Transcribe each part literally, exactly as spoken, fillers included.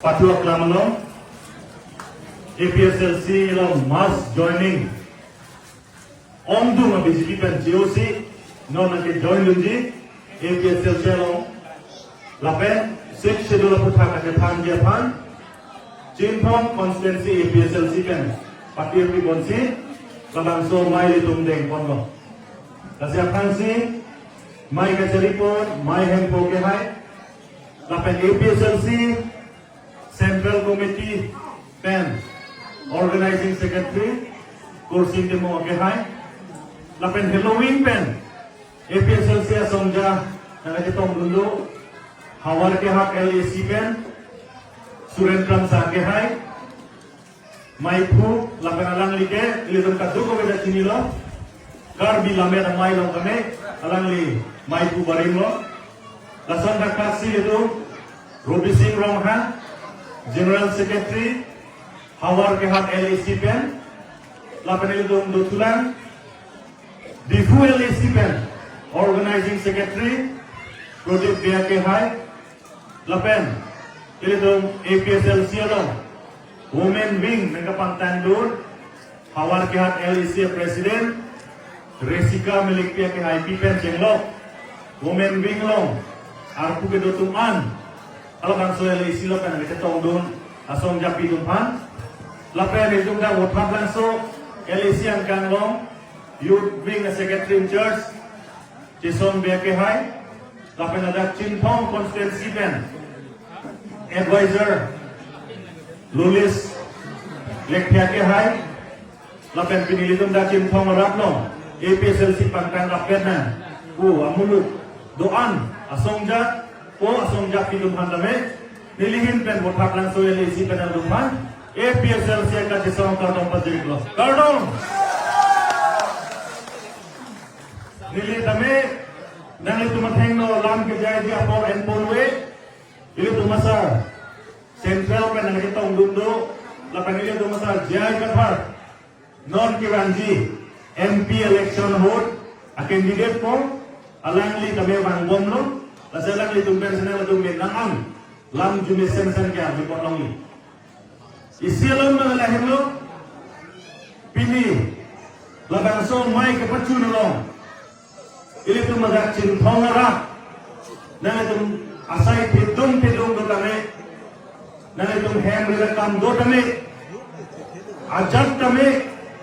Patu aklam along A P S L C along mass joining ongdung a B J P pen J O C non nangke join dunji A P S L C along lapen Sixth Schedule aphuthak akethanji aphan Chinthong constituency A P S L C pen patir pi bonsi labangso mei ilitum dengponlo. Lasi aphansi mei kachari pon, mei hempo kehai lapen A P S L C Central Committee pen Organizing Secretary Kursing Timung akehai lapen Halloween pen A P S L C asongja nangkachetong dunlo, Howraghat L A C pen Suren Kramsa akehai, meiphu lapen alangli ke ilitum kadokave ta chinilo, Karbi Lammet Amei along tame alangli meiphu barimlo. Lason thakthak si ilitum Robi Sing Ronghang, General Secretary, Howraghat L A C pen, lapen ilitum dothulang Diphu L A C pen Organizing Secretary Prodip Bey akehai, lapen ilitum A P S L C along Women Wing nangkapangtang dun Howraghat L A C President Resika Milikpi akehai pi pen chenglok Women Wing along arpu kedo atum an halabangso L A C along pen nangkachetong dun asongja pi atum aphan. Lapen ilitum dak Vothatlangso L A C angkang along Youth Wing Secretary in Charge Jason Bey akehai, lapen ladak Chinthong constituency pen Advisor Lulis Lekthe akehai, lapen pini ilitum dak Chinthong arat along A P S L C pangtang rapet nang pu amuluk do-an asongja po asongja pi atum aphan tame nelihin pen Vothatlangso L A C pen atum aphan A P S L C akachesong kardom pajirlo. Kardom. Neli tame nanglitum athengno lam kejaiji apor enpon ave. Ilitum asar Central pen nangchetong dun do, lapen ilitum asar J I Kathar non kevangji M P election ahut a candidate po, alangli tame vangbomlo, lasi alanglitum pen si nanglitum pen nang-an lam arjumesen sen ke arjupon longji. Isi along abang lahelo, pini labangso mei kepachun along ilitum ladak Chinthong arat, nanglitum asai thedung thedung do tame, nanglitum hem rere kam do tame, ajat tame,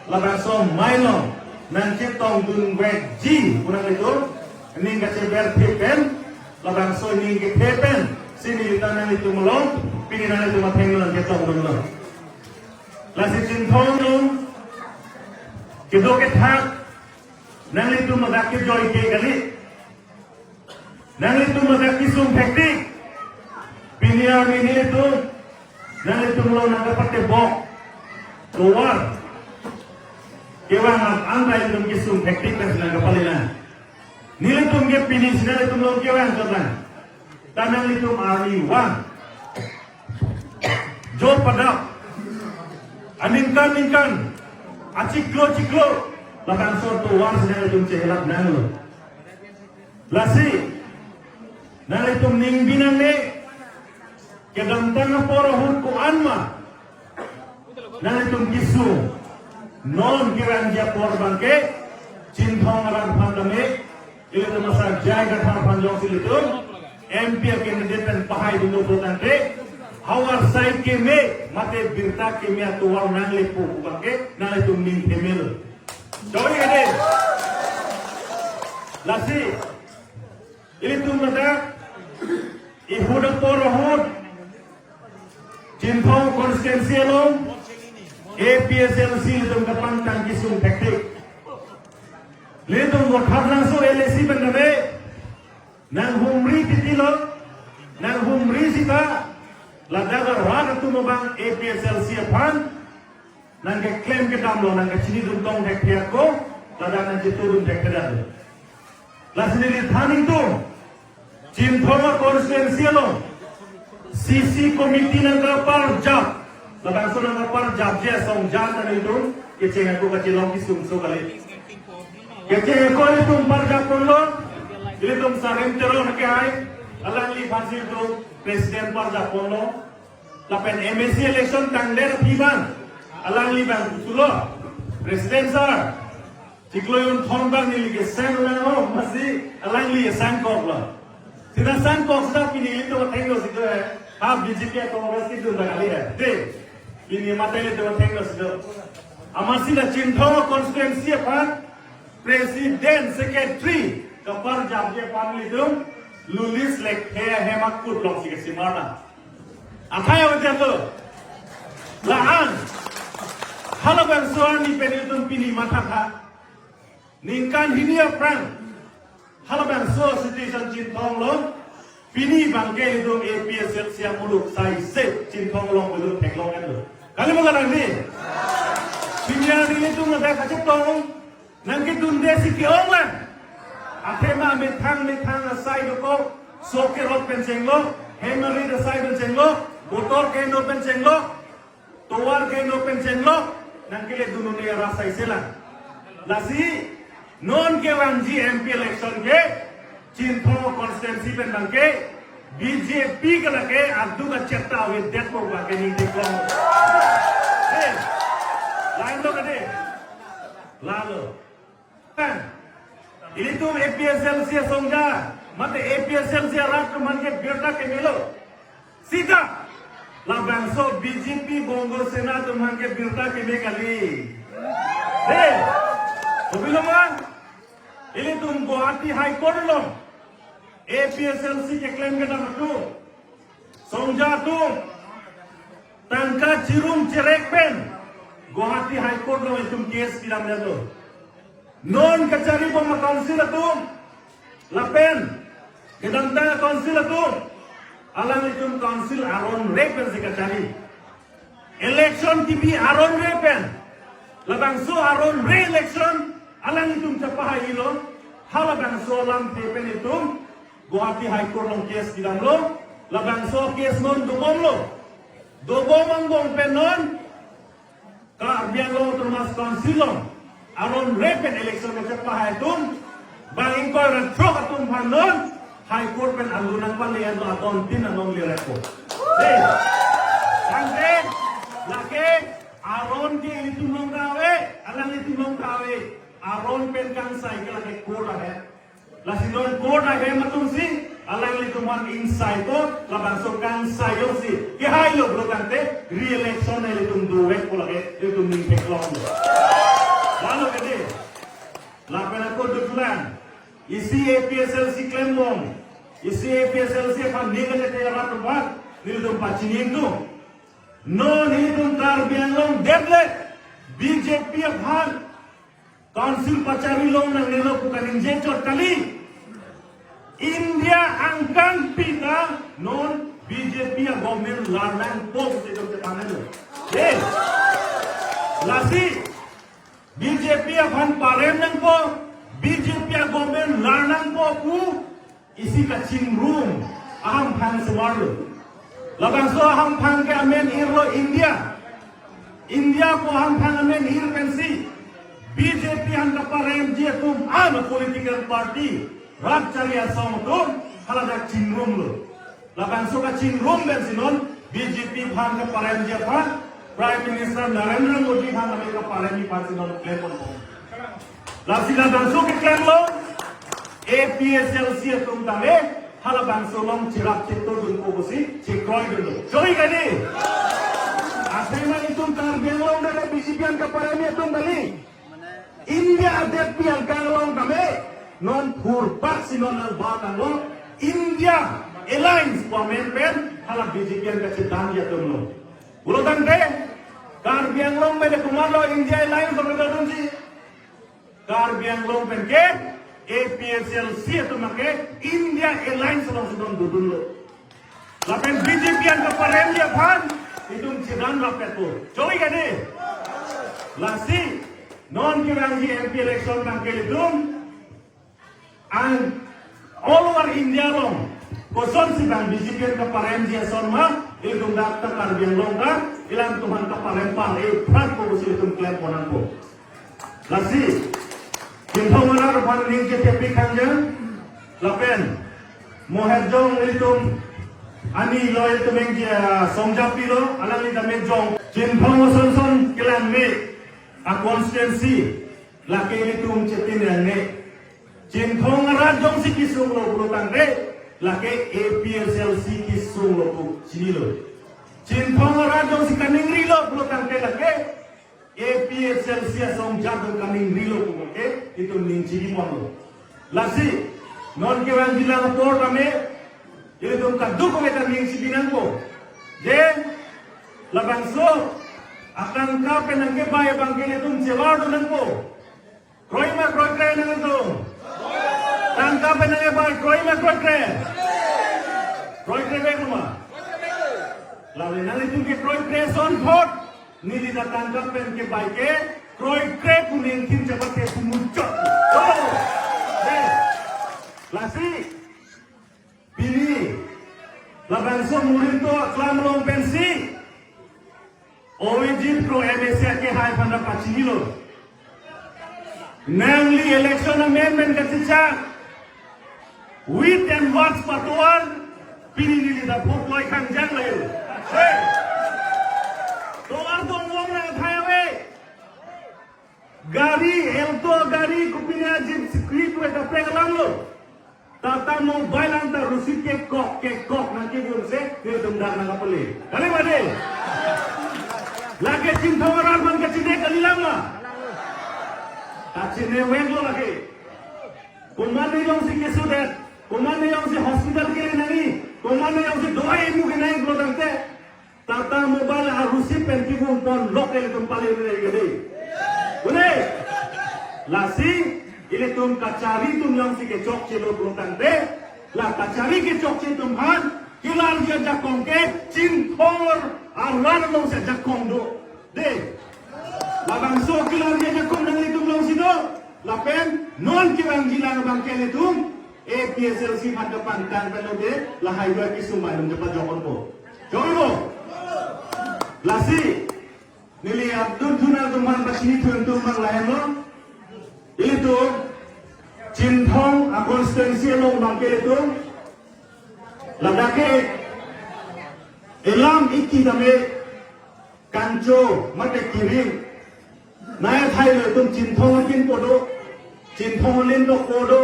labangso mei along nangchetong dunvekji pu nanglitum ning kacheberthe pen, labangso ning kethe pen si neli ta nanglitum along pini nanglitum athengno nangchetong dunlo. Lasi Chinthong along kedo kethak nanglitum ladak kejoi ke kali. Nanglitum ladak kesung thektik. Pini arni nelitum nanglitum along nangkapatebok tovar kevang an-an ta ilitum kesung thektik pen si nangkapalelang. Nelitum ke pini si nanglitum along kevang chotlang. Ta nanglitum arnivang jo padap aningkan ningkan achiklo chiklo labangso tovar si nanglitum chehelap nanglo. Lasi nanglitum ning binong ne kedamtang apor ahut ko-an ma nanglitum kesung, non kevangji apor abangke Chinthong arat aphan tame, ilitum asar J I Kathar aphan jongsi ilitum M P a candidate pen pahai dunlo pulotangte, hawar sai keme mate birta keme atovar nangle pu abangke nanglitum ning themel. Joi ede. Lasi ilitum ladak ihut apor ahut Chinthong constituency along A P S L C ilitum kapangtang kesung thektik. Ilitum Vothatlangso L A C pen tame nanghumri titilo, nanghumri sita ladak arat atum abang A P S L C aphan nangkeklem kedamlo, nangkachinidun tong thekthe ako, ladak nangchitudun thekthedetlo. Lasi neli than ingtung, Chinthong constituency along C C committee nangkaparjap, labangso nangkaparjapji asong jan ta nelitum kecheng ako kachelong kesungso kali. Kecheng ako ilitum parjapponlo, ilitum Sarem Teron akehai, alangliphan si ilitum president parjapponlo. Lapen M A C election tangdet aphi abang, alangli abang pulo, President sir, chiklo jonthom abang neli kesang lang ho, amatsi alangli kesangkoklo. Sita sangkok sita pini ilitum athengno si do he. Ha B J P Congress kedun abang kali he. Dei, pini mate ilitum athengno si do. Amatsi la Chinthong constituency aphan President, Secretary kaparjapji aphan ilitum Lulis Lekthe ahem akut alongsi kesimar na. Athai awedet lo. La-an halabangso arni pen ilitum pini mathatha. Ningkan hini aphrang halabangso situation Chinthong along, pini abangke ilitum A P H L C amuluk saise Chinthong along ilitum theklong-etlo. Kali ma kalang dei? Pini arni ilitum ladak kachetong nangkedunde si ke-ong lang. Athema methang methang asai dokok, sok kerot pen chenglo, hem arit asai pen chenglo, motor keno pen chenglo, tovar keno pen chenglo, nangkele dun-un-e ra saise lang. Lasi non kevangji M P election ke Chinthong constituency pen abangke B J P ke lake adu kacheta avedetpo abangke ning theklong. Eh, lain lo kade. Lalo. Kan, ilitum A P H L C asongja, mate A P H L C arat atum aphan ke birta kemelo. Sita labangso B J P Bongo Sena atum aphan ke birta keme kali. Dei, kopilo ma? Ilitum Guwahati High Court along A P H L C keklem kedam atum, songja atum tangka chirum cherek pen Guwahati High Court along itum case pidamdetlo. Non kachari bom a-council atum lapen kedamtang a-council atum, alanglitum council aron re pensi kachari. Election kebi aron re pen, labangso aron re election alanglitum chepahai-ilo. Halabangso alamthe pen itum Guwahati High Court along case pidamlo. Labangso case non dobomlo. Dobom angbong pen non Karbi Anglong Autonomous Council along aron re pen election kachepahai atum, bang ingkoi ra throk atum aphan non High Court pen alu nangpale-etlo, adon tin anong le repo. Dei, tangte lake aron ke ilitum along ta ave, alanglitum along ta ave. Aron pen kangsai ke lake court ahem. Lasi non court ahem atumsi alanglitum aphan ingsaito, labangso kangsai ajoksi kehailo pulo tangte re-election ilitum dovekpo lake ilitum ning theklonglo. Lalo kade, lapen ako duklang, isi A P H L C klembom, isi A P H L C aphan ning kachethe arat atum aphan nelitum pachini ingtung. Non ilitum Karbi Anglong det le B J P aphan council pachari long nangnelo pu kaningje chot kali. India angkang pita non B J P a-government larnangpo pusi itum chethanlo. Eh, lasi B J P aphan parem nangpo, B J P a-government larnangpo pu isi kachingrum ahamphang semarlo. Labangso ahamphang ke amen irlo India. India pu ahamphang amen ir pensi B J P aphan kaparemji atum ano political party, rat chari asong atum haladak chingrumlo. Labangso kachingrum pensi non B J P aphan kaparemji aphan Prime Minister Narendra Modi aphan amen kaparemji aphansi non klemponpo. Lasi labangso keklemlo, A P H L C atum tame halabangso along cherap chetordunpo pusi chekroidunlo. Choi kali? Athema itum Karbi Anglong det le B J P aphan kaparemji atum kali. India adet pi angkang along tame non phurpaksi non nangbatanglo, India Alliance pu amen pen hala B J P aphan kachedamji atumlo. Pulo tangte Karbi Anglong mede komatlo India Alliance along kedodunji? Karbi Anglong pen ke A P H L C atum ke India Alliance alongsi dodunlo. Lapen B J P aphan kaparemji aphan itum chedanrap-etpo. Choi kali? Lasi non kevangji M P election abangke ilitum an all over India along kosonsi bang B J P aphan kaparemji ason ma, ilitum dak ta Karbi Anglong ta ilitum aphan kaparem pare pratpo pusi ilitum klemponangpo. Lasi Chinthong arat aphan ning chethe pik kangjang, lapen mo herjong ilitum Ani lo ilitum eng je, ah, songjapilo, alangli tame jong. Chinthong ason son kelang me, a constituency, lake ilitum chetin yang me. Chinthong arat jongsi kesung lo pulo tangte, lake A P H L C kesung lo pu chinilo. Chinthong arat jongsi kaningri lo pulo tangte lake, A P H L C asong jadon kaningri lo puke, itum ning chiri ponlo. Lasi, non kevangjilang apor tame, ilitum kaduk kave ta ning chiri nangpo. Je, labangso, atangka pen nangkebai abangke ilitum chevar do nangpo. Kroi ma kroikre nanglitum? Tangka pen nangkebai kroi ma kroikre? Kroikre ve ma? Lale nanglitum ke kroikre son thot. Neli ta tangka pen kebai ke kroikre pu ningthim chapate pu muchot. Oh! Eh. Lasi. Pini. Labangso murinto aklam along pensi. Abhijit Kro M A C akehai aphan ta pachinilo. Nangli election amendment kachechak. Wheat and words patovar, pini neli ta vote loi khangjang layo. Hey! Tovar dong long nang thai ave. Gari, Alto gari, kopine a jeep scrap ave kaprek alam lo. Tata Mobile anta rusi kekok, kekok nangkevun se, nelitum dak nangkapale. Kali made? Lake Chinthong arat aphan kachine kalilang ma? Kachine vek lo lake. Komatne jongsi kesodet, komatne jongsi hospital kele nangji, komatne jongsi dawai emu kenangji pulo tangte, Tata Mobile arusi pen kevun pon lok ilitum pale nangji kali. Bune, lasi ilitum kachari atum jongsi kechokche lo pulo tangte, la kachari kechokche atum aphan, kelarji ajakong ke Chinthong arat alongsi ajakong do. De. Labangso kelarji ajakong nanglitum alongsi do. Lapen non kevangjilang abangke ilitum A P H L C aphan kapangtang pen lo de, lahai dua kisung bai dum cepat jokon po. Jokon po. Lasi. Neli adun thuna atum aphan pachini thun atum abang lahenlo. Ilitum Chinthong a constituency along abangke ilitum ladak ke elam iki tame kancho mate kiring. Nai thai lo itum Chinthong akin po do, Chinthong alin dokpo do,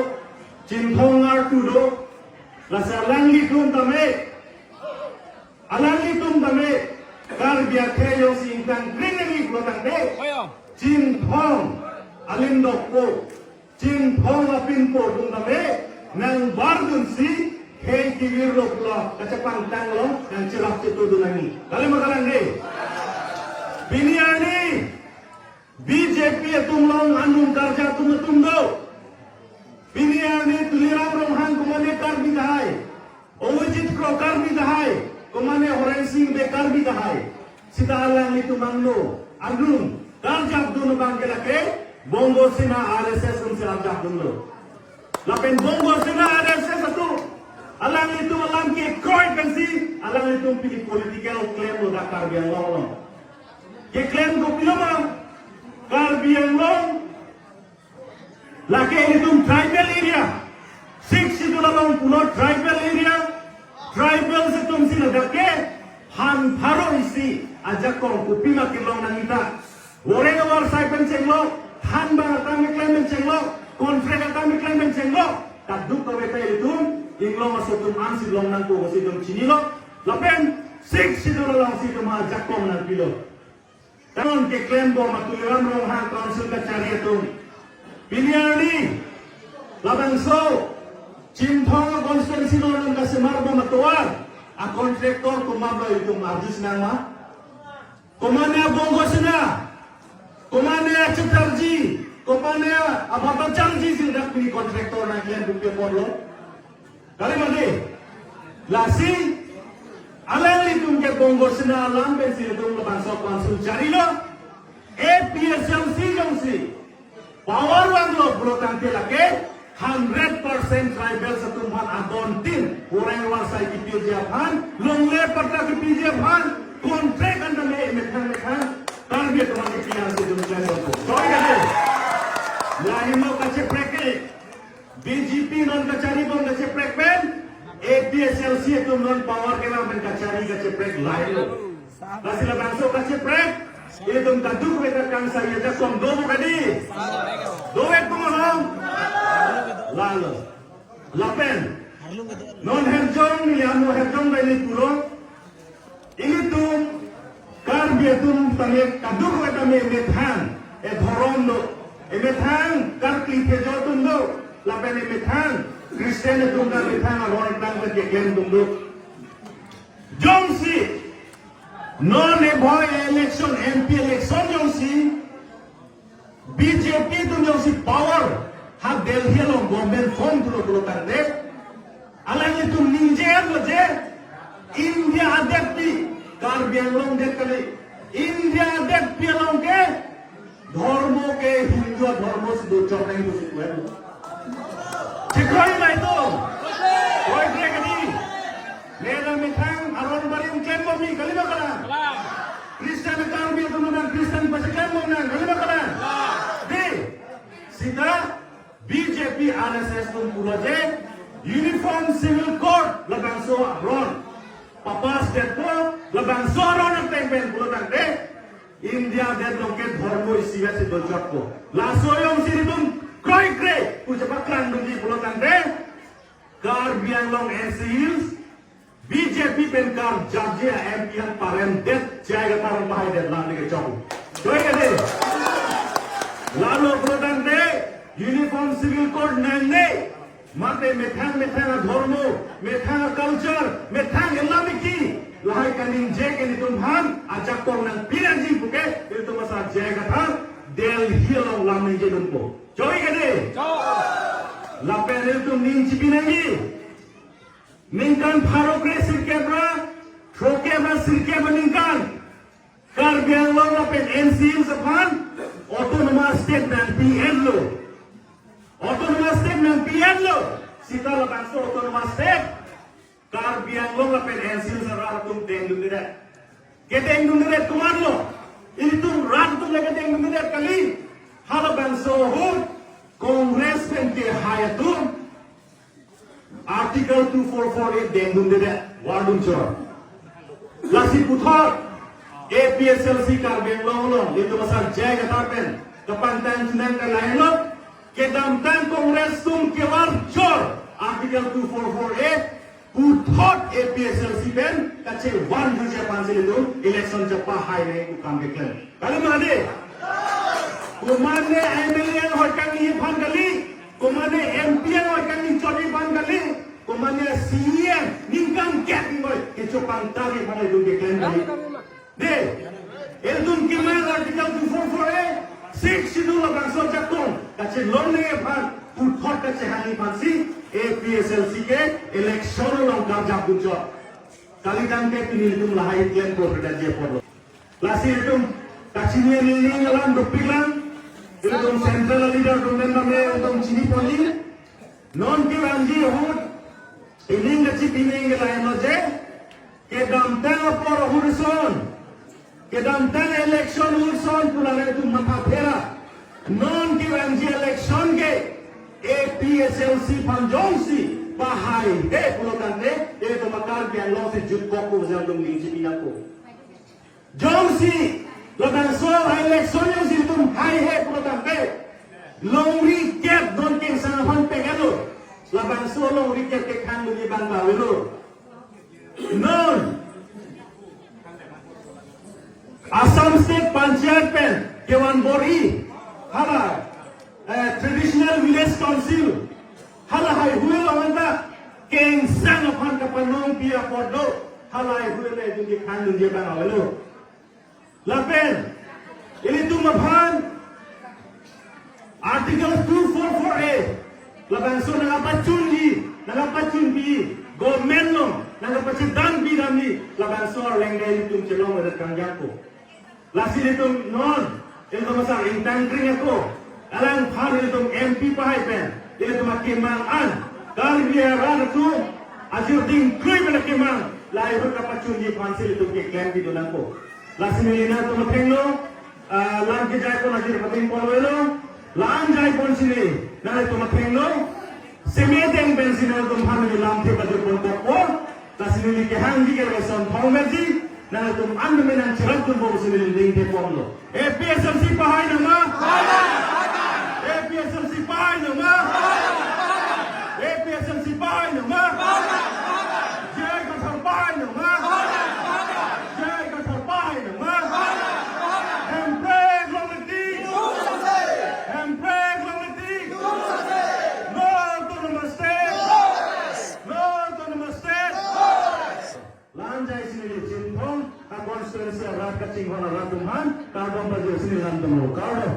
Chinthong artu do. Lasi alanglitum tame, alanglitum tame, Karbi akhei jongsi ingtang kring nangji pulo tangte, Chinthong alin dokpo, Chinthong apin po atum tame, nang bardunsi, khei kevir lo pulo, kachepangtang lo, nang cherap chetu dun nangji. Kali ma kalang de? Pini arni, B J P atum along anung karjap atum atum do. Pini arni Tuliram Ronghang komane Karbi tahai. Abhijit Kro Karbi tahai. Komane Horen Sing Bey Karbi tahai. Sita alanglitum angno, anung, karjap dun abangke lake, Bongo Sena R S S atumsi karjap dunlo. Lapen Bongo Sena R S S atum, alanglitum alam kekroi pensi, alanglitum pini political claim lo dak Karbi Anglong along. Keklem kopilo ma, Karbi Anglong, lake ilitum tribal area. Sixth Schedule along pulo tribal area. Tribal atumsi ladak ke han pharo isi ajakong kopima kelong nangji ta. Voreng avar sai pen chenglo, thanbang akam keklem pen chenglo, contract akam keklem pen chenglo. Kaduk kave ta ilitum, inglong aso atum ansi long nangpo pusi itum chinilo. Lapen Sixth Schedule alongsi itum ajakong nangpilo. Kanon keklem bom a Tuliram Ronghang Council kachari atum. Pini arni, labangso, Chinthong constituency along kasemar bom atovar, a contractor komat lo itum arjusi nang ma? Komane Bongo Sena, komane Chatterjee, komane Bhattacharjee si dak pini contractor nangklem buke ponlo. Kali mati. Lasi, alanglitum ke Bongo Sena alam pensi ilitum labangso council charilo. A P H L C jongsi power vanglo pulo tangte lake hundred percent tribal atum aphan adon tin voreng avar sai kepiji aphan, longle patta kepiji aphan, contract anta me methang methang Karbi atum kepi-an si itum klem ponpo. Sorry kali. Lahelo kacheprek ke. B J P non kachari bom kacheprek pen, A P H L C atum non power ke Sari kacheprek lailo. Lasi labangso kacheprek, ilitum kadokave ta kangsari ajakong do mo kali? Do-et ko ma? Lalo. Lapen non Herjong, neli amo Herjong bai neli pulo. Ilitum Karbi atum tame kadokave tame emethang edhorom do. Emethang karkli thejo atum do. Lapen emethang Christian atum ta emethang aron tang keklem atum do. Jongsi non e-by-election, M P election jongsi B J P atum jongsi power ha Delhi along government form pulo pulo tangte, alanglitum ningje-etlo je India adetpi, Karbi Anglong det kali, India adetpi along ke dhormo ke Hindu adhormo si dochok nangji pusi pu-et. Chekroi ma itum? Kroikre kali. Mera methang aron barim klem bomji kali ma kalang? Christian Karbi atum nang Christian pacheklem bom nang kali ma kalang? Dei, sita B J P R S S atum pulo je Uniform Civil Code labangso aron papass detpo, labangso aron ateng pen pulo tangte India adet along ke dhormo isi vet si dochokpo. Laso jongsi ilitum kroikre pu chepakrang dunji pulo tangte Karbi Anglong N C Hills B J P pen karjapji a-M P aphan paremdet, J I Kathar aphan pahaidet, la neke chok. Kroikre dei. Lalo pulo tangte Uniform Civil Code nangne, mate methang methang adhormo, methang aculture, methang elamiki, lahai kaningje ke nelitum aphan ajakong nangpi nangji puke, ilitum asar J I Kathar Delhi along lam ningje dunpo. Chokji dei. Lapen ilitum ning chipi nangji. Ningkan pharo kre sirkep ra, throkkep ra sirkep aningkan Karbi Anglong lapen N C Hills aphan Autonomous State nangpi-etlo. Autonomous State nangpi-etlo. Sita labangso Autonomous State Karbi Anglong lapen N C Hills arat atum dengdundedet. Kedengdundedet komatlo? Ilitum rat atum le kedengdundedet kali. Halabangso ahut Congress pen kehai atum Article two four four A dengdundedet, vardunchot. Lasi puthot A P H L C Karbi Anglong along, ilitum asar J I Kathar pen kapangtang chinang ke lahenlo, kedamtang Congress atum kevarchor Article two four four A puthot A P H L C pen kachevan juji aphansi ilitum election chepahai nangji pu kam keklem. Kali ma dei? Komatne M L A anghoi kangni aphan kali, komatne M P anghoi kangni chot aphan kali, komatne C E M ningkan kep anghoi kecho pangtar aphan ilitum keklem kali. Dei, ilitum kemang Article two four four A, Sixth Schedule labangso ajakong kachelong nangji aphan, puthot kachehangji aphansi A P H L C ke election along karjapdunchot. Kali tangte pini ilitum lahai klempo, berdaji apotlo. Lasi ilitum kachini ning alam dopiklang, ilitum central leader atum pen tame ilitum chiniponji, non kevangji ahut, ining kachipi nangji ke lahenlo je, kedamtang apor ahut ason, kedamtang election ahut ason pu la ilitum matha phera. Non kevangji election ke A P H L C aphan jongsi pahaihe pulo tangte, ilitum a-Karbi Anglong si jutkokpo pu jang dong ning chipi nangpo. Jongsi labangso election jongsi ilitum haihe pulo tangte, longri kep don kengsang aphan peng-etlo. Labangso longri kep ke khang dunji abang ta avelo. Non Assam State Panchayat pen kevan bor-i, hala, eh, Traditional Village Council, hala haihui along anta kengsang aphan kapanongpi apot do, hala haihui le dunji khang dunji abang avelo. Lapen ilitum aphan Article two four four A, labangso nangkapachunji, nangkapachunpi, government along nangkapachedampi damji, labangso arleng dei ilitum chelongledet kangjakpo. Lasi ilitum non, ilitum asar ingtangkring ako, alangphan ilitum M P pahai pen, ilitum akemang an, Karbi arat atum ajir dingkrui pen akemang, lahai ahut kapachunji aphansi ilitum keklempidun nangpo. Lasi neli nangtum athengno, ah, lam kejaipon ajir pating pon avelo, lam jaipon si neli nangtum athengno, seme deng pensi nangtum aphan neli lamthe pajirpon kokpo. Lasi neli kehangji ke lason thong merji, nangtum an me nangcherap dun bor si neli ding de ponlo. A P H L C pahai nama? A P H L C pahai nama? A P H L C pahai nama? J I Kathar pahai nama? J I Kathar pahai nama? Hemprek longle tik. Hemprek longle tik. No autonomous state. No autonomous state. La-an jai si neli Chinthong a constituency arat kachinghon arat atum aphan kardom pajir si neli lam tanglo, kardom.